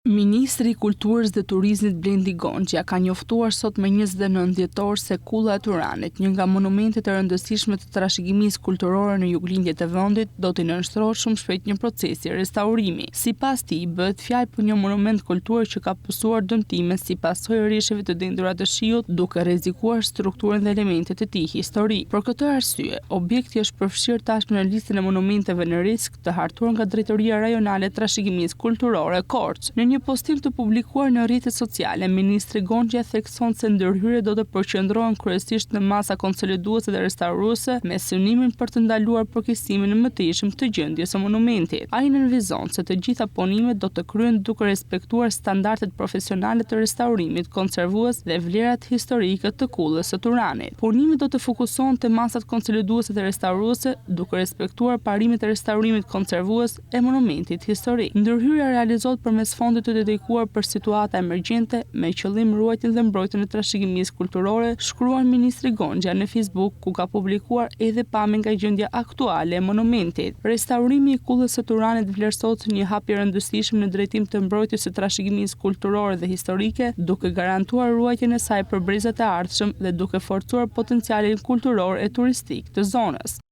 Ministri i Kulturës dhe Turizmit Blendi Gonxhja ka njoftuar sot më 29 dhjetor se Kulla e Turanit, një nga monumentet e rëndësishme të trashëgimisë kulturore në juglindje të vendit, do t'i nënshtrohet shumë shpejt një procesi restaurimi. Sipas tij, bëhet fjalë për një monument kulture që ka pësuar dëmtime si pasojë e reshjeve të dendura të shiut, duke rrezikuar strukturën dhe elementet e tij historikë. Për këtë arsye, objekti është përfshirë tashmë në listën e monumenteve në risk të hartuar nga Drejtoria Rajonale e Trashëgimisë Kulturore Korçë. Në një postim të publikuar në rrjetet sociale, ministri Gonxhja thekson se ndërhyrjet do të përqendrohen kryesisht në masa konsoliduese dhe restauruese me synimin për të ndaluar përkeqësimin e mëtejshëm të gjendjes së monumentit. Ai nënvizon se të gjitha punimet do të kryhen duke respektuar standardet profesionale të restaurimit konservues dhe vlerat historike të Kullës së Turanit. Punimet do të fokusohen te masat konsoliduese dhe restauruese, duke respektuar parimet e restaurimit konservues e monumentit historik. Ndërhyrja realizohet përmes fondit të dedikuar për situata emergjente, me qëllim ruajtjen dhe mbrojtjen e trashëgimisë kulturore, shkruan ministri Gonxhja në Facebook, ku ka publikuar edhe pamje nga gjendja aktuale e monumentit. Restaurimi i Kullës së Turanit vlerësohet si një hap i rëndësishëm në drejtim të mbrojtjes së trashëgimisë kulturore dhe historike, duke garantuar ruajtjen e saj për brezat e ardhshëm dhe duke forcuar potencialin kulturor e turistik të zonës.